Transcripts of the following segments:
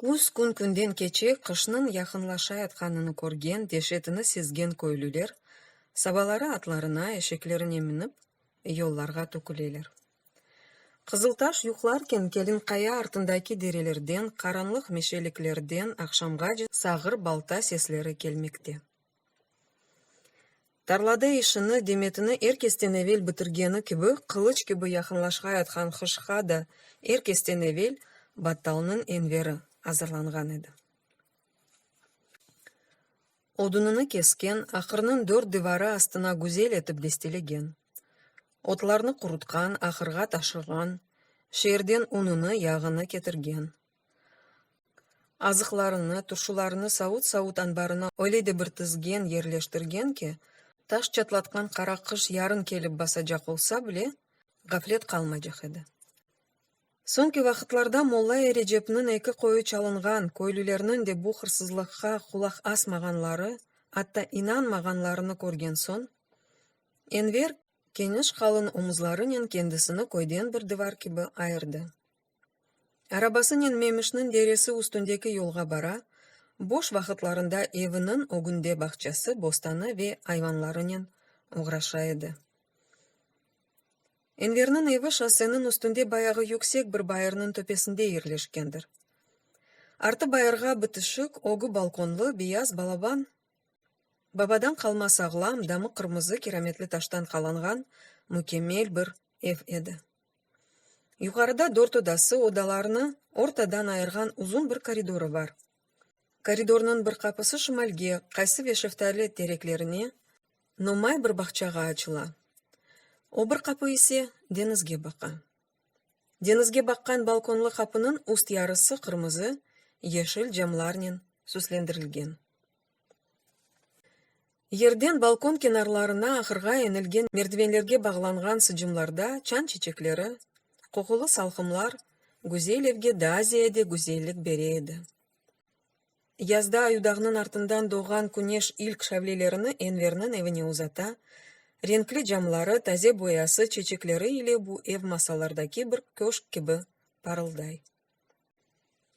Küz kün-künden keçe, qışnıñ yaqınlaşayatqanını körgen, deşetini sezgen köylüler sabaları atlarına, eşeklerine minip, yollarğa töküleler. Qızıltaş yuqlarken Kelinqaya artındaki derelerden, qaranlıq meşeliklerden aqşamğace sağır balta sesleri kelmekte. Tarlada işini, demetini er kesten evel bitirgeni kibi, qılıç kibi yaqınlaşayatqan qışqa da er kesten evel Battalnıñ Enveri azırlanğan edi. Odunını kesken, ahırnıñ dört divarı astına güzel etip destelegen. Otlarnı qurutqan, ahırğa taşığan, şeerden ununı, yağını ketirgen. Azıqlarını, turşularını savut-savut anbarına öyle de bir tizgen, yerleştirgen ki, taş çatlatqan qara qış yarın kelip basacaq olsa bile, ğaflet qalmaycaq edi. Soñki vaqıtlarda Molla Erecepniñ eki qoyu çalınğan, köylülerniñ de bu hırsızlıqqa qulaq asmağanları, atta inanmağanlarını körgen soñ, Enver keniş qalın omuzlarınen kendisini köyden bir dıvar kibi ayırdı. Arabasınen Memişniñ deresi üstündeki yolğa bara, boş vaqıtlarında eviniñ ögünde bağçası, bostanı ve ayvanlarınen oğraşa edi. Enverniñ evi şosseniñ üstünde bayağı yüksek bir bayırnıñ töpesinde yerleşkendir. Artı bayırğa bitişik, ögü balkonlı, beyaz balaban, babadan qalma sağlam, damı qırmızı kirametli taştan qalanğan mükemmel bir ev edi. Yuqarıda dört odası, odalarnı ortadan ayırğan uzun bir koridorı bar. Koridornıñ bir qapısı şimalge, qaysı ve şeftali tereklerine, nomay bir bağçağa açıla. O bir qapı ise deñizge baqa. Deñizge baqqan balkonlı qapınıñ üst yarısı qırmızı, yeşil camlarnen süslendirilgen. Yerden balkon kenarlarına ahırğa enilgen merdivenlerge bağlanğan sıcımlarda çan çiçekleri, qoqulı salqımlar güzel evge daa ziyade güzellik bere edi. Yazda Ayudağnıñ artından doğğan küneş ilk şavlelerini Enverniñ evine uzata, renkli camları, taze boyası, çeçekleri ile bu ev masallardaki bir köşk kibi parılday.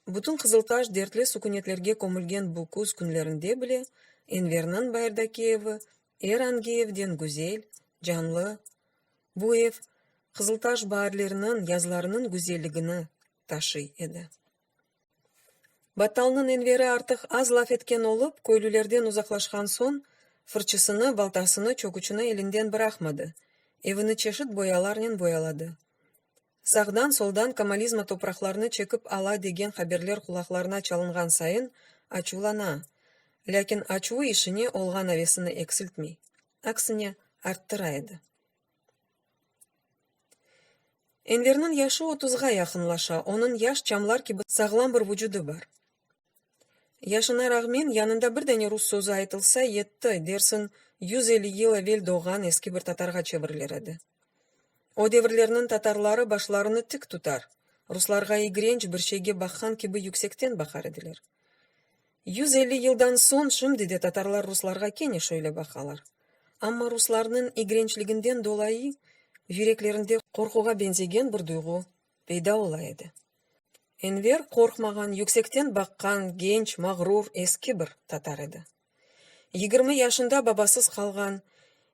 Bütün Qızıltaş dertli sukünetlerge kömülgen bu küz künlerinde bile Enverniñ bayırdaki evi er angi evden güzel, canlı, bu ev Qızıltaş baarleriniñ, yazlarınıñ güzelligini taşıy edi. Battalnıñ Enveri artıq az laf etken olıp, köylülerden uzaqlaşqan soñ, fırçısını, baltasını, çöküçini elinden bıraqmadı, evini çeşit boyalarnen boyaladı. Sağdan-soldan komalizma topraqlarnı çekip ala degen haberler qulaqlarına çalınğan sayın açuvlana, lâkin açuvı işine olğan avesini eksiltmey, aksine arttıra edi. Enverniñ yaşı otuzğa yaqınlaşa, onıñ yaş çamlar kibi sağlam bir vucudı bar. Yaşına rağmen, yanında bir dane rus sözü aytılsa, yetti, dersiñ, 150 yıl evel doğğan eski bir tatarğa çevrilir edi. O devirlerniñ tatarları başlarını tik tutar, ruslarğa igrenç bir şeyge baqqan kibi yüksekten baqar ediler. 150 yıldan soñ şimdi de tatarlar ruslarğa kene şöyle baqalar. Amma ruslarnıñ igrençliginden dolayı yüreklerinde qorquğa beñzegen bir duyğu peyda ola edi. Enver qorqmağan, yüksekten baqqan, genç, mağrur, eski bir tatar edi. 20 yaşında babasız qalğan,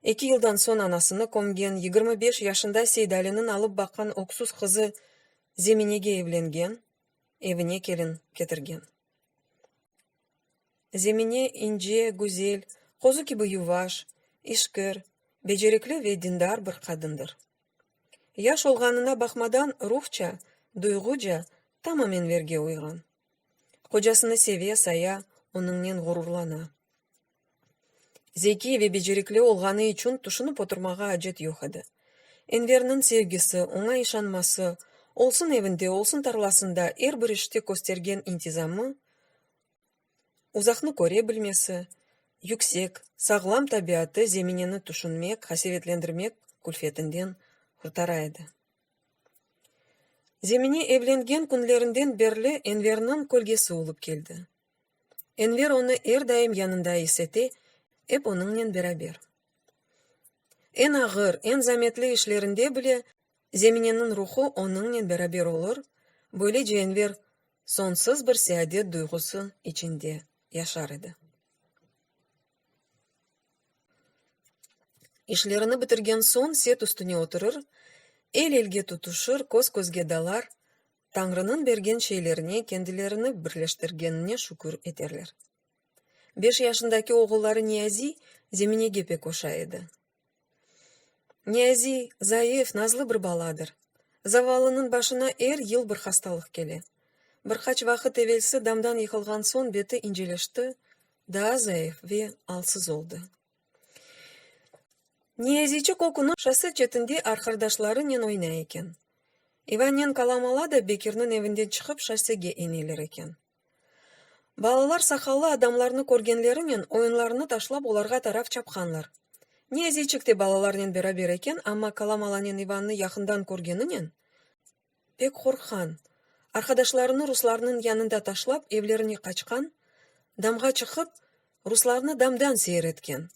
eki yıldan soñ anasını kömgen, 25 yaşında Seydaliniñ alıp baqqan öksüz qızı Zeminege evlengen, evine kelin ketirgen. Zemine ince, güzel, qozu kibi yuvaş, işkir, becerikli ve dindar bir qadındır. Yaş olğanına baqmadan, ruhça, duyğuca tamam Enverge uyğan. Qocasını seve, saya, onıñnen ğururlana. Zekiy ve becerikli olğanı içün tüşünip oturmağa acet yoq edi. Enverniñ sevgisi, oña işanması, olsun evinde, olsun tarlasında er bir işte köstergen intizamı, uzaqnı köre bilmesi, yüksek, sağlam tabiatı Zemineni tüşünmek, qasevetlendirmek külfetinden qurtara edi. Zemine evlengen künlerinden berli Enverniñ kölgesi olıp keldi. Enver onı er daim yanında is ete, ep onıñnen beraber. Eñ ağır, eñ zametli işlerinde bile Zemineniñ ruhu onıñnen beraber olur, böylece Enver. Soñsuz bir seadet duyğusı içinde yaşar edi. İşlerini bitirgen soñ set üstüne oturır, el-elge tutuşır, köz-közge dalar, Tañrınıñ bergen şeylerine, kendilerini birleştirgenine şükür eterler. Beş yaşındaki oğulları Niyaziy Zeminege pek oşay edi. Niyaziy, zayıf, nazlı bir baladır. Zavallınıñ başına er yıl bir hastalıq kele. Bir qaç vaqıt evelsi damdan yıqılğan soñ beti inceleşti, daa zayıf ve alsız oldı. Niyaziyçik o künü şosse çetinde arqardaşlarınen oynay eken. İvannen Kalamala da Bekirniñ evinden çıqıp şossege eneler eken. Balalar saqallı adamlarnı körgenlerinen oyunlarını taşlap olarğa taraf çapqanlar. Niyaziyçik de balalarnen beraber eken, amma Kalamalanen İvannı yaqından körgeninen, pek qorqqan, arqadaşlarını ruslarnıñ yanında taşlap evlerine qaçqan, damğa çıqıp, ruslarnı damdan seyir etken.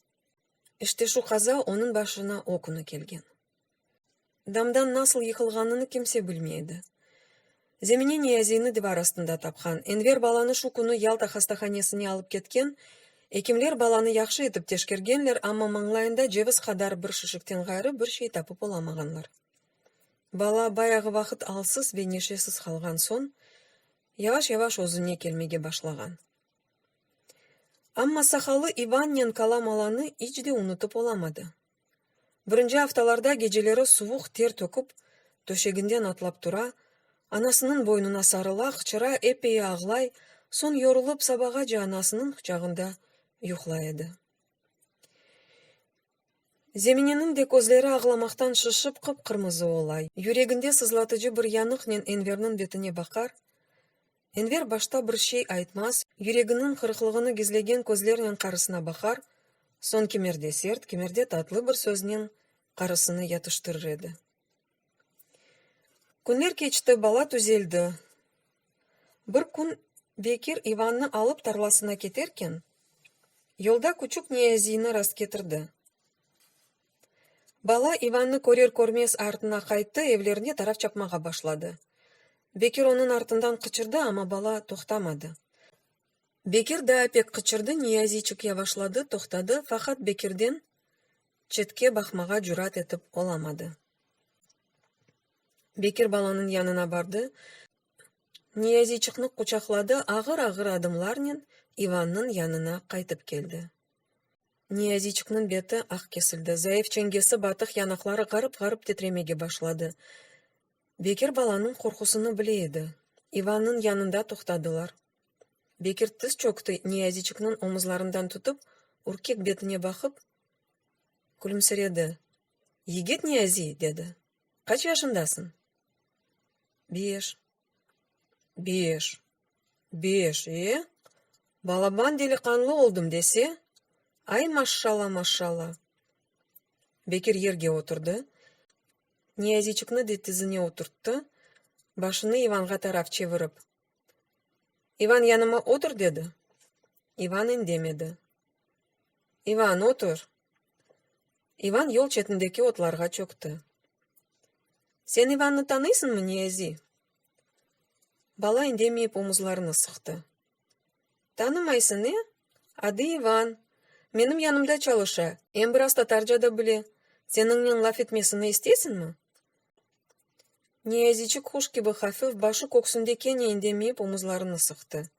İşte şu qaza onıñ başına o künü kelgen. Damdan nasıl yıqılğanını kimse bilmey edi. Zemine Niyaziyni divar astında tapqan. Enver balanı şu künü Yalta hastahanesine alıp ketken, ekimler balanı yahşı etip teşkergenler, amma mañlayında ceviz qadar bir şişikten ğayrı bir şey tapıp olamağanlar. Bala bayağı vaqıt alsız ve neşesiz qalğan soñ, yavaş-yavaş özüne kelmege başlağan. Amma saqallı İvannen Kala-Malanı iç de unutıp olamadı. Birinci aftalarda geceleri suvuq ter töküp, töşeginden atlap tura, anasınıñ boynuna sarıla, qıçıra, eppeyi ağlay, soñ yorulıp sabağace anasınıñ quçağında yuqlay edi. Zemineniñ de közleri ağlamaqtan şişip qıp-qırmızı ola, yüreginde sızlatıcı bir yanıqnen Enverniñ betine baqar, Enver başta bir şey aytmaz, yüreginiñ qırıqlığını gizlegen közlernen qarısına baqar, soñ kimerde sert, kimerde tatlı bir söznen qarısını yatıştırır edi. Künler keçti, bala tüzeldi. Bir kün Bekir İvannı alıp tarlasına keterken, yolda küçük Niyaziyni rastketirdi. Bala İvannı körer-körmez artına qayttı, evlerine taraf çapmağa başladı. Bekir onıñ artından qıçırdı, amma bala toqtamadı. Bekir daa pek qıçırdı, Niyaziyçik yavaşladı, toqtadı, faqat Bekirden çetke baqmağa cürat etip olamadı. Bekir balanıñ yanına bardı, Niyaziyçikni quçaqladı, ağır-ağır adımlarnen İvannıñ yanına qaytıp keldi. Niyaziyçikniñ beti aq kesildi, zayıf çengesi, batıq yanaqları ğarip-ğarip titremege başladı. Bekir balanıñ qorqusını bile edi. İvannıñ yanında toqtadılar. Bekir tiz çökti, Niyaziyçikniñ omuzlarından tutıp, ürkek betine baqıp, külümsiredi. Yigit Niyaziy, dedi, qaç yaşındasıñ? Beş. Beş. Beş, e? Balaban deliqanlı oldım dese? Ay, maşşala, maşşala! Bekir yerge oturdı, Niyaziyçikni de tizine oturttı, başını İvanğa taraf çevirip, İvan, yanıma otur, dedi. İvan indemedi. İvan, otur! İvan yol çetindeki otlarğa çökti. Sen İvannı tanıysıñmı, Niyazi? Bala indemeyip omuzlarını sıqtı. Tanımaysıñ, e? Adı İvan. Menim yanımda çalışa, em biraz tatarca da bile. Seniñnen laf etmesini isteysiñmi? Niyaziçik quş kibi hafif, başı köksünde kene indemeyip omuzlarını sıqtı.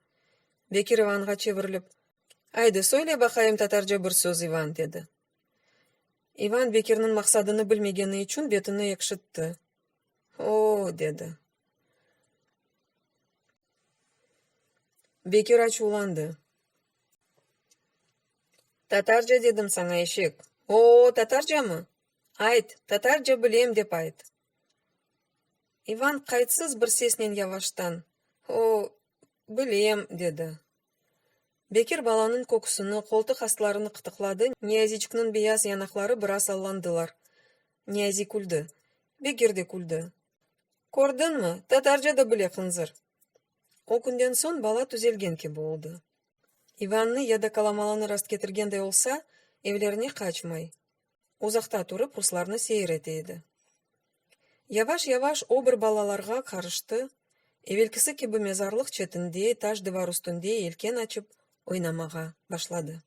Bekir İvanğa çevirilip, Aydı, söyle baqayım tatarca bir söz, İvan, dedi. İvan Bekirniñ maqsadını bilmegeni içün betini ekşitti. O-o, dedi. Bekir açuvlandı. Tatarca dedim saña, eşek. O-o, tatarcamı? Ayt, tatarca bilem dep ayt. İvan qaytsız bir sesnen yavaştan, O, bilem, dedi. Bekir balanıñ köküsini, qoltuq astlarını qıtıqladı, Niyaziyçikniñ beyaz yanaqları biraz allandılar. Niyaziy küldi. Bekir de küldi. Kördiñmi, tatarca da bile hınzır. O künden soñ bala tüzelgen kibi oldı. İvannı ya da Kalamalanı rastketirgenday olsa, evlerine qaçmay, uzaqta turıp ruslarnı seyir ete edi. Yavaş-yavaş o bir balalarğa qarıştı. Evelkisi kibi mezarlıq çetinde, taş dıvar üstünde yelken açıp oynamağa başladı.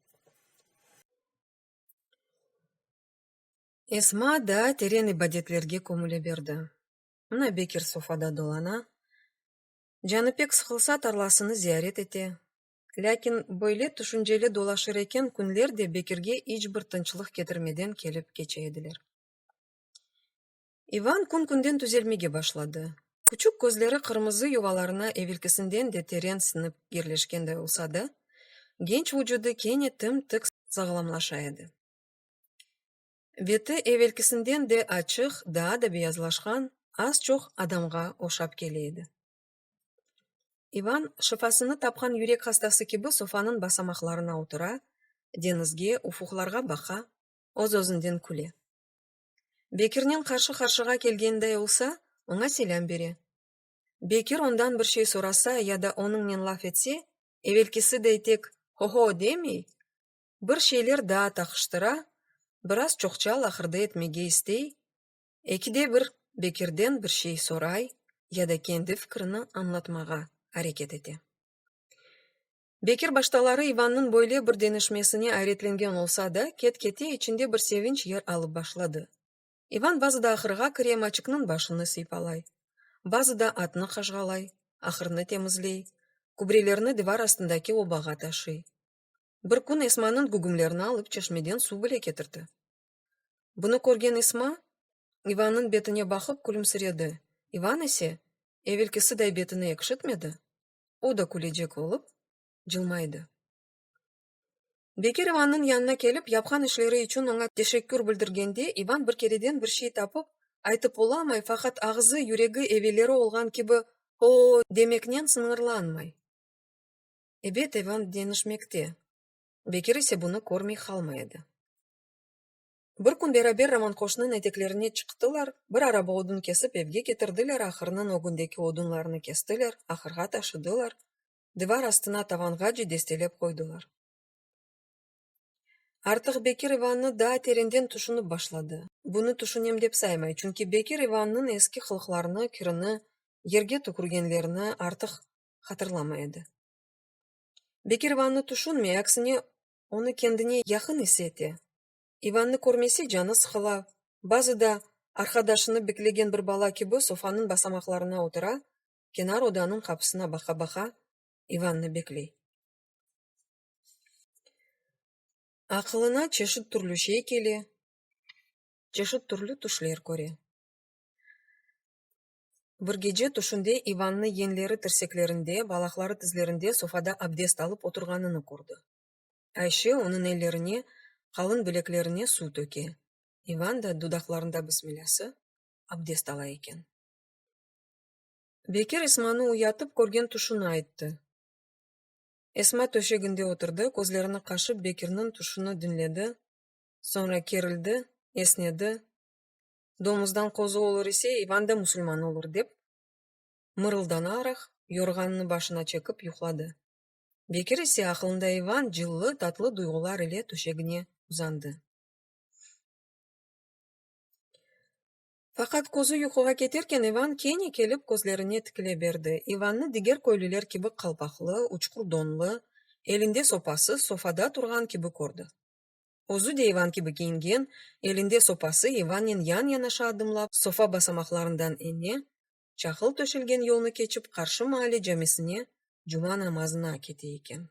Esma daa teren ibadetlerge kömüle berdi. Mına Bekir sofada dolana. Canı pek sıqılsa, tarlasını ziyaret ete. Lâkin böyle tüşünceli dolaşır eken, künler de Bekirge iç bir tınçlıq ketirmeden kelip keçe ediler. İvan kün-künden tüzelmege başladı. Küçük közleri qırmızı yuvalarına evelkisinden de teren siñip yerleşkenday olsa da, genç vucudı kene tim-tik sağlamlaşa edi. Beti evelkisinden de açıq, daa da beyazlaşqan, az-çoq adamğa oşap kele edi. İvan, şıfasını tapqan yürek hastası kibi sofanıñ basamaqlarına otura, deñizge, ufuqlarğa baqa, öz-özünden küle. Bekirnen qarşı-qarşığa kelgenday olsa, oña selâm bere. Bekir ondan bir şey sorasa ya da onıñnen laf etse, evelkisiday tek ho-ho demey, bir şeyler daa taqıştıra, biraz çoqça laqırdı etmege istey, ekide bir Bekirden bir şey soray ya da kendi fikrini añlatmağa areket ete. Bekir baştaları İvannıñ böyle bir deñişmesine ayretlengen olsa da, ket-kete içinde bir sevinç yer alıp başladı. İvan bazıda ahırğa kire, maçikniñ başını sıypalay. Bazıda atnı qaşğalay, ahırnı temizley, kübrelerni divar astındaki obağa taşıy. Bir kün Esmanıñ gügümlerini alıp çeşmeden suv bile ketirdi. Bunı körgen Esma, İvannıñ betine baqıp külümsiredi, İvan ise, evelkisiday betini ekşitmedi, o da külecek olıp, cılmaydı. Bekir İvannıñ yanına kelip, yapqan işleri içün oña teşekkür bildirgende, İvan bir kereden bir şey tapıp, aytıp olamay, faqat ağzı, yüregi evelleri olğan kibi o-o demeknen sıñırlanmay. Ebet, İvan deñişmekte. Bekir ise bunı körmey qalmay edi. Bir kün beraber Romanqoşnıñ eteklerine çıqtılar, bir araba odun kesip evge ketirdiler, ahırnıñ ögündeki odunlarnı kestiler, ahırğa taşıdılar, dıvar astına tavanğace destelep qoydılar. Artıq Bekir İvannı daa terenden tüşünip başladı. Bunı tüşünem dep saymay, çünki Bekir İvannıñ eski qılıqlarını, kirini, yerge tükürgenlerini artıq hatırlamay edi. Bekir İvannı tüşünmey, aksine, onı kendine yaqın is ete. İvannı körmese, canı sıqıla, bazı da, arqadaşını beklegen bir bala kibi, sofanıñ basamaqlarına otura, kenar odanıñ qapısına baqa-baqa, İvannı bekley. Aqılına çeşit türlü şey kele, çeşit türlü tüşler köre. Bir gece tüşünde İvannı yenleri tirseklerinde, balaqları tizlerinde sofada abdest alıp oturğanını kördi. Ayşe onıñ ellerine, qalın bileklerine suv töke, İvan da dudaqlarında bismillâsı, abdest ala eken. Bekir Esmanı uyatıp, körgen tüşüni ayttı. Esma töşeginde oturdı, közlerini qaşıp Bekirniñ tüşüni diñledi, soñra kerildi, esnedi, Domuzdan qozu olur ise, İvan da musulman olur, dep, mırıldanaraq, yorğannı başına çekip yuqladı. Bekir ise aqılında İvan cıllı, tatlı duyğular ile töşegine uzandı. Faqat közü yuquğa keterken İvan kene kelip közlerine tikile berdi. İvannı diger köylüler kibi qalpaqlı, uçqur donlı, elinde sopası, sofada turğan kibi kördi. Özü de İvan kibi kiyingen, elinde sopası, İvannen yan-yanaşa adımlap, sofa basamaqlarından ene, çaqıl töşelgen yolnı keçip, qarşı maale camisine cuma namazına kete eken.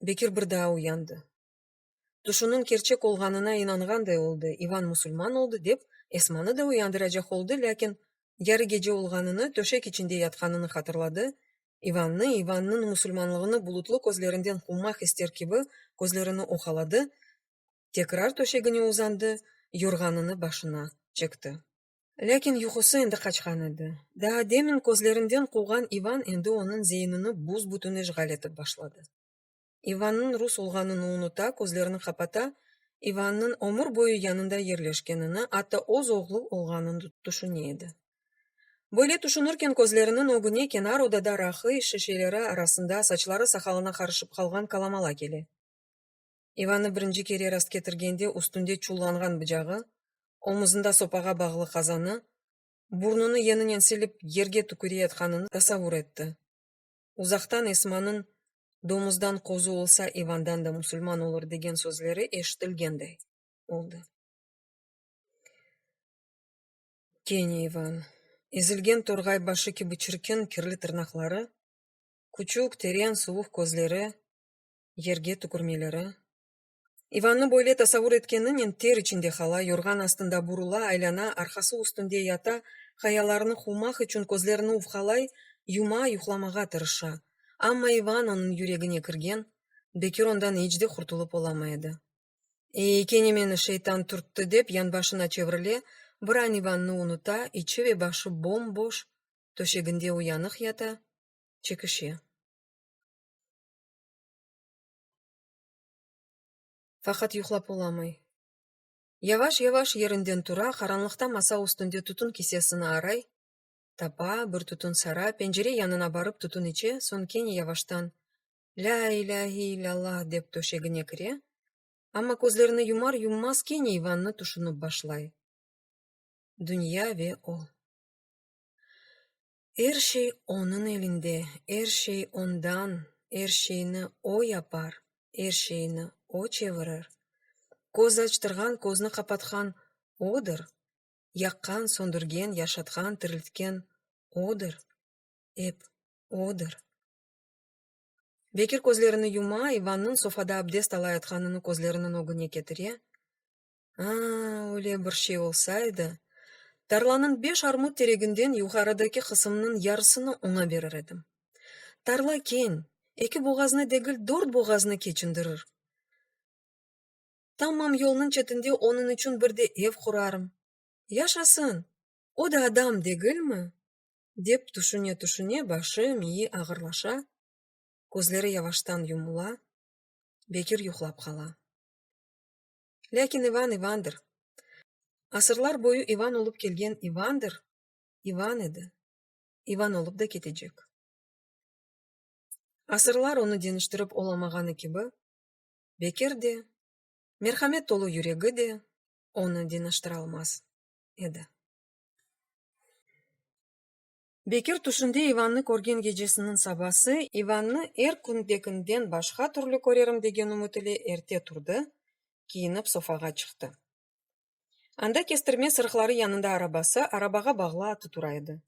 Bekir bir daa uyandı. Tüşüniñ kerçek olğanına inanğanday oldı, İvan musulman oldı, dep, Esmanı da uyandıracaq oldı, lâkin yarı gece olğanını, töşek içinde yatqanını hatırladı, İvannı, İvannıñ musulmanlığını bulutlı közlerinden quvmaq ister kibi, közlerini oqaladı, tekrar töşegine uzandı, yorğanını başına çekti. Lâkin yuqusı endi qaçqan edi. Daa demin közlerinden quvğan İvan endi onıñ zeinini bus-bütün işğal etip başladı. İvannıñ rus olğanını unuta, közlerini qapata, İvannıñ ömür boyu yanında yerleşkenini, atta öz oğlu olğanını tüşüne edi. Böyle tüşünirken közleriniñ ögüne kenar odada raqı şişeleri arasında saçları saqalına qarışıp qalğan Kalamala kele. İvannı birinci kere rastketirgende üstünde çullanğan bıcağı, omuzında sopağa bağlı qazanı. Burnunı yeninen silip, yerge tüküreyatqanını tasavur etti. Uzaqtan Esmanıñ, Domuzdan qozu olsa, İvandan da musulman olur degen sözleri eşitilgenday oldı. Kene İvan. Ezilgen torğay başı kibi çirkin, kirli tırnaqları, küçük, teren, suvuq közleri, yerge tükürmeleri. İvannı böyle tasavur etkeninen ter içinde qala, yorğan astında burula, aylana, arqası üstünde yata, hayallarını quvmaq içün közlerini uvqalay, yuma, yuqlamağa tırışa. Amma İvan onıñ yüregine kirgen, Bekir ondan iç de qurtulıp olamay edi. Ey, kene meni şeytan türtti dep yanbaşına çevirile, bir an İvannı unuta, içi ve başı bom-boş, töşeginde uyanıq yata, çekişe. Faqat yuqlap olamay. Yavaş-yavaş yerinden tura, qaranlıqta masa üstünde tütün kisesini aray, tapa, bir tütün sara, pencere yanına barıp tütün içe, soñ kene yavaştan Lâ ilâhe illâllah dep töşegine kire, amma közlerini yumar-yummaz kene İvannı tüşünip başlay. Dünya ve o. Er şey onıñ elinde, er şey ondan, er şeyni o yapar, er şeyni o çevirir. Köz açtırğan, közni qapatqan odır, yaqqan, söndürgen, yaşatqan, tiriltken odır, ep odır. Bekir közlerini yuma, İvannıñ sofada abdest alayatqanını közleriniñ ögüne ketire. A, öyle bir şey olsa edi, tarlanıñ beş armut tereginden yuqarıdaki qısımnıñ yarısını oña berir edim. Tarla keñ, eki boğaznı degil, dört boğaznı keçindirir. Tamam yolnıñ çetinde onıñ içün bir de ev qurarım. Yaşasın, o da adam degilmi? Dep tüşüne-tüşüne başı, miyi ağırlaşa, közleri yavaştan yumula, Bekir yuqlap qala. Lâkin İvan İvandır. Asırlar boyu İvan olıp kelgen İvandır, İvan edi, İvan olıp da ketecek. Asırlar onı deñiştirip olamağanı kibi, Bekir de, merhamet tolu yüregi de onı deñiştiralmaz edi. Bekir tüşünde İvannı körgen gecesiniñ sabası İvannı er kündekinden başqa türlü körerim degen ümüt ile erte turdı, kiyinip sofağa çıqtı. Anda kestirme sırıqları yanında arabası, arabağa bağlı atı tura edi.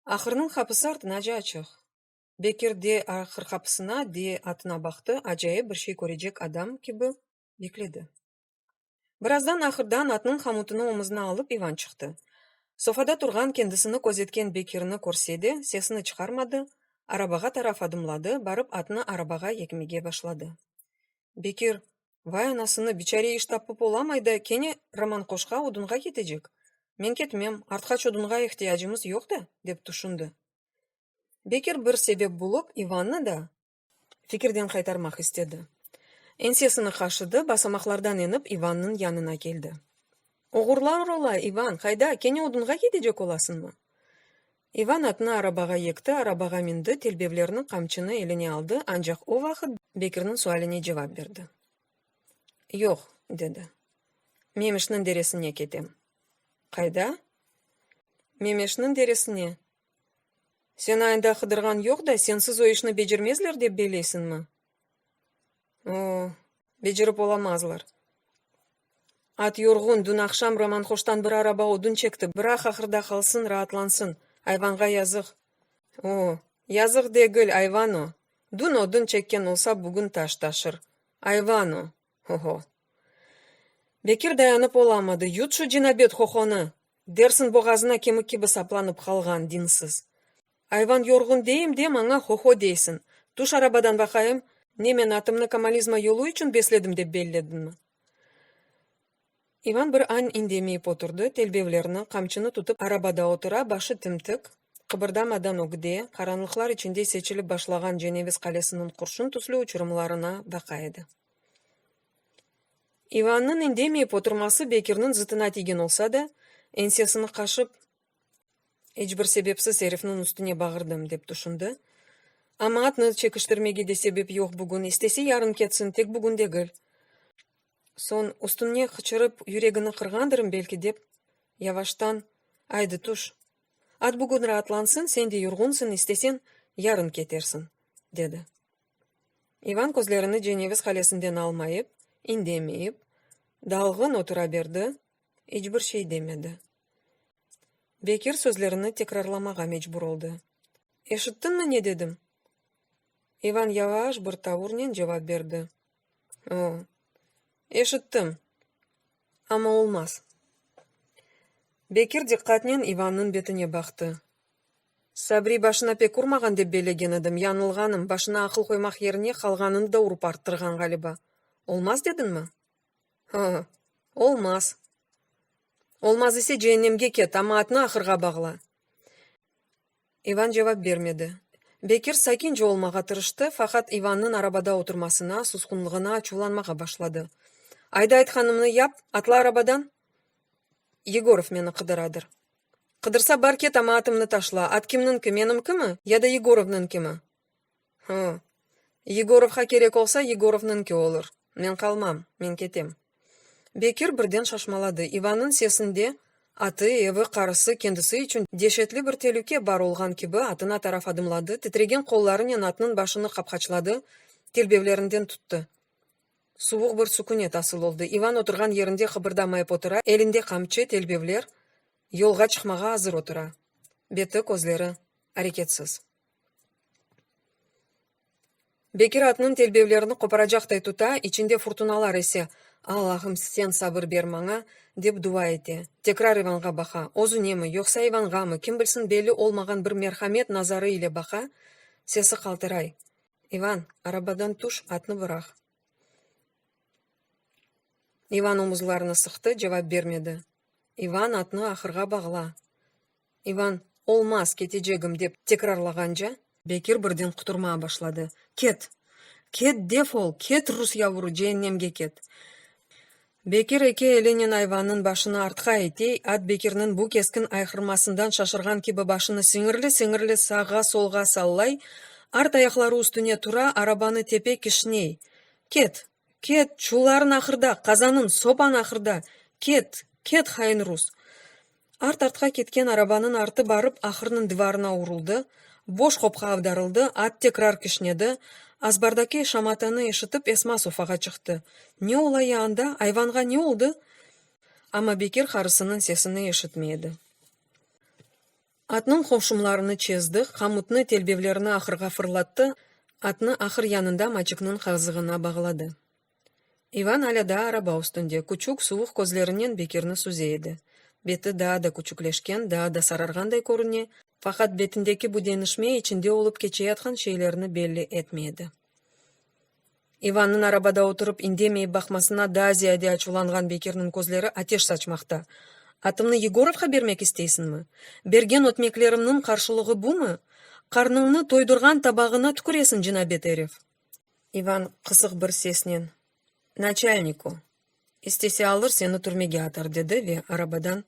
Ahırnıñ qapısı artınaca açıq. Bekir de ahır qapısına, de atına baqtı, acayip bir şey körecek adam kibi bekledi. Birazdan ahırdan atnıñ hamutını omuzına alıp İvan çıqtı. Sofada turğan, kendisini közetken Bekirni körse de, sesini çıqarmadı, arabağa taraf adımladı, barıp atnı arabağa yekmege başladı. Bekir, Vay anasını, biçare iş tapıp olamay da, kene Romanqoşqa odunğa ketecek. Men ketmem, artqaç odunğa ihtiyacımız yoq da, dep tüşündi. Bekir bir sebep bulıp, İvannı da fikirden qaytarmaq istedi. Eñsesini qaşıdı, basamaqlardan enip, İvannıñ yanına keldi. Oğurlar ola, İvan, qayda, kene odunğa ketecek olasıñmı? İvan atnı arabağa yekti, arabağa mindi, telbevlerni, qamçını eline aldı, ancaq o vaqıt Bekirniñ sualine cevap berdi. Yoq, dedi. Memişniñ deresine ketem. Qayda? Memişniñ deresine. Seni anda qıdırğan yoq da, sensiz o işni becermezler dep belleysiñmi? O, becerip olamazlar. At yorğun, dün aqşam Romanhoştan bir araba odun çekti, bıraq ahırda qalsın, raatlansın. Ayvanğa yazıq. O, yazıq degil, ayvan o. Dün odun çekken olsa, bugün taş taşır. Ayvan o. Ho-ho. Bekir dayanıp olamadı, Yut şu cinabet ho-honı! Dersiñ boğazına kemik kibi saplanıp qalğan, dinsiz. Ayvan yorğun deyim de, maña ho-ho deysiñ. Tüş arabadan baqayım, ne men atımnı komalizma yolu içün besledim dep bellediñmi? İvan bir an indemeyip oturdı, telbevlerni, qamçını tutıp arabada otura, başı tim-tik, qıbırdamadan ögde, qaranlıqlar içinde seçilip başlağan Ceneviz qalesiniñ qurşun tüslü uçurımlarına baqa edi. İvannıñ indemeyip oturması Bekirniñ zıtına tiygen olsa da, eñsesini qaşıp, İç bir sebepsiz erifniñ üstüne bağırdım, dep tüşündi. Amma atnı çekiştirmege de sebep yoq bugün, istese yarın ketsin, tek bugün degil. Soñ, üstüne qıçırıp yüregini qırğandırım belki dep, yavaştan. Aydı, tüş. At bugün raatlansın, sen de yorğunsıñ, isteseñ, yarın ketersiñ, dedi. İvan közlerini Ceneviz qalesinden almayıp, indemeyip, dalğın otura berdi, iç bir şey demedi. Bekir sözlerini tekrarlamağa mecbur oldı. Eşittiñmi ne dedim? İvan yavaş bir tavurnen cevap berdi. O, eşittim, amma olmaz. Bekir diqqatnen İvannıñ betine baqtı. Sabri başına pek urmağan dep bellegen edim, yañılğanım, başına aqıl qoymaq yerine qalğanını da urıp arttırğan ğaliba. Olmaz dediñmi? O, olmaz. Olmaz ise ceennemge ket, amma atnı ahırğa bağla. İvan cevap bermedi. Bekir sakince olmağa tırıştı, faqat İvannıñ arabada oturmasına, susqunlığına açuvlanmağa başladı. Ayda aytqanımnı yap, atla arabadan! Yegorov meni qıdıradır. Qıdırsa bar ket, amma atımnı taşla. At kimniñki, menimkimi, ya da Yegorovnıñkimi? Hı. Yegorovğa kerek olsa, Yegorovnıñki olur. Men qalmam, men ketem. Bekir birden şaşmaladı. İvannıñ sesinde atı, evi, qarısı, kendisi içün deşetli bir telüke bar olğan kibi atına taraf adımladı, titregen qollarınen atnıñ başını qapqaçladı, telbevlerinden tuttı. Suvuq bir sükünet asıl oldı. İvan oturğan yerinde qıbırdamayıp otura, elinde qamçı, telbevler, yolğa çıqmağa azır otura. Beti, közleri areketsiz. Bekir atnıñ telbevlerini qoparacaqday tuta, içinde furtunalar ese, Allahım, sen sabır ber maña, dep dua ete. Tekrar İvanğa baqa. Özünemi, yoqsa İvanğamı, kim bilsin belli olmağan bir merhamet nazarı ile baqa, sesi qaltıray. İvan, arabadan tüş, atnı bıraq. İvan omuzlarını sıqtı, cevap bermedi. İvan, atnı ahırğa bağla. İvan, Olmaz, ketecegim, dep tekrarlağance, Bekir birden quturmağa başladı. Ket! Ket, defol! Ket, rus yavuru, ceennemge ket! Bekir eki elinen ayvannıñ başını artqa itey, at Bekirniñ bu keskin ayqırmasından şaşırğan kibi başını siñirli-siñirli sağğa-solğa sallay, art ayaqları üstüne tura, arabanı tepe, kişney. Ket! Ket, çullarıñ ahırda, qazanıñ, sopañ ahırda! Ket, ket, hain rus! Art-artqa ketken arabanıñ artı barıp ahırnıñ divarına uruldı, boş qopqa avdarıldı, at tekrar kişnedi, azbardaki şamatanı eşitip Esma sofağa çıqtı. Ne ola ya anda, ayvanğa ne oldı? Amma Bekir qarısınıñ sesini eşitmey edi. Atnıñ qovşumlarını çezdi, qamutnı, telbevlerini ahırğa fırlattı, atnı ahır yanında maçikniñ qazığına bağladı. İvan alâ daa araba üstünde, küçük, suvuq közlerinen Bekirni süze edi. Beti daa da küçükleşken, daa da sararğanday körüne, faqat betindeki bu deñişme içinde olıp keçeyatqan şeylerni belli etmey edi. İvannıñ arabada oturıp indemeyip baqmasına daa ziyade açuvlanğan Bekirniñ közleri ateş saçmaqta. Atımnı Yegorovğa bermek isteysiñmi? Bergen ötmeklerimniñ qarşılığı bumı? Qarnıñnı toydurğan tabağına tüküresiñ, cinabet erif! İvan qısıq bir sesnen, Naçalnik o. İstese alır, seni türmege atar, dedi ve arabadan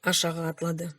aşağı atladı.